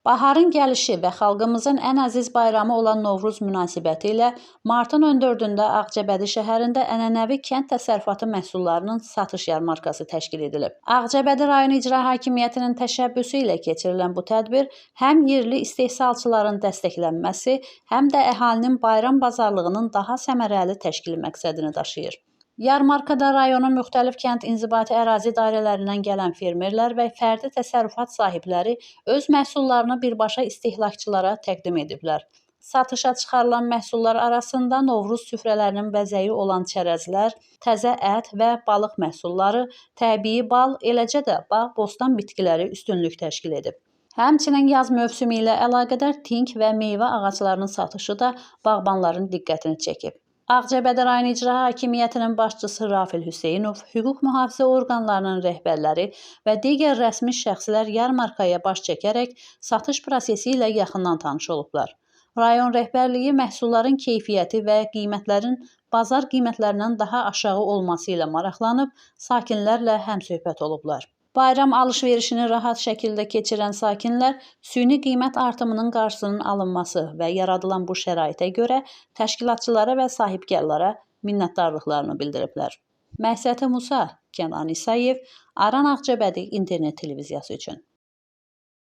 Baharın gəlişi və xalqımızın ən əziz bayramı olan Novruz münasibəti ilə martın 14-də Ağcabədi şəhərində ənənəvi kənd təsərrüfatı məhsullarının satış yarmarkası təşkil edilib. Ağcabədi rayon İcra Hakimiyyətinin təşəbbüsü ilə keçirilən bu tədbir həm yerli istehsalçıların dəstəklənməsi, həm də əhalinin bayram bazarlığının daha səmərəli təşkili məqsədini daşıyır. Yarmarkada rayonun müxtəlif kənd inzibati ərazi dairələrindən gələn fermerlər və fərdi təsərrüfat sahibləri öz məhsullarını birbaşa istehlakçılara təqdim ediblər. Satışa çıxarılan məhsullar arasında Novruz süfrələrinin bəzəyi olan çərəzlər, təzə ət və balıq məhsulları, təbii bal, eləcə də bağ-bostan bitkiləri üstünlük təşkil edib. Həmçinin yaz mövsümü ilə əlaqədar tink və meyvə ağaclarının satışı da bağbanların diqqətini çəkib. Ağcabədi rayon İcra Hakimiyyətinin başçısı Rafil Hüseynov, hüquq mühafizə orqanlarının rəhbərləri və digər rəsmi şəxslər yarmarkaya baş çəkərək satış prosesi ilə yaxından tanış olublar. Rayon rəhbərliyi məhsulların keyfiyyəti və qiymətlərin bazar qiymətlərindən daha aşağı olması ilə maraqlanıb, sakinlərlə həmsöhbət olublar. Bayram alış-verişini rahat şəkildə keçirən sakinlər süni qiymət artımının qarşısının alınması və yaradılan bu şəraitə görə təşkilatçılara və sahibkarlara minnətdarlıqlarını bildiriblər. Məhsəti Musa, Kənan İsayev, Aran Ağcabədi internet televiziyası üçün.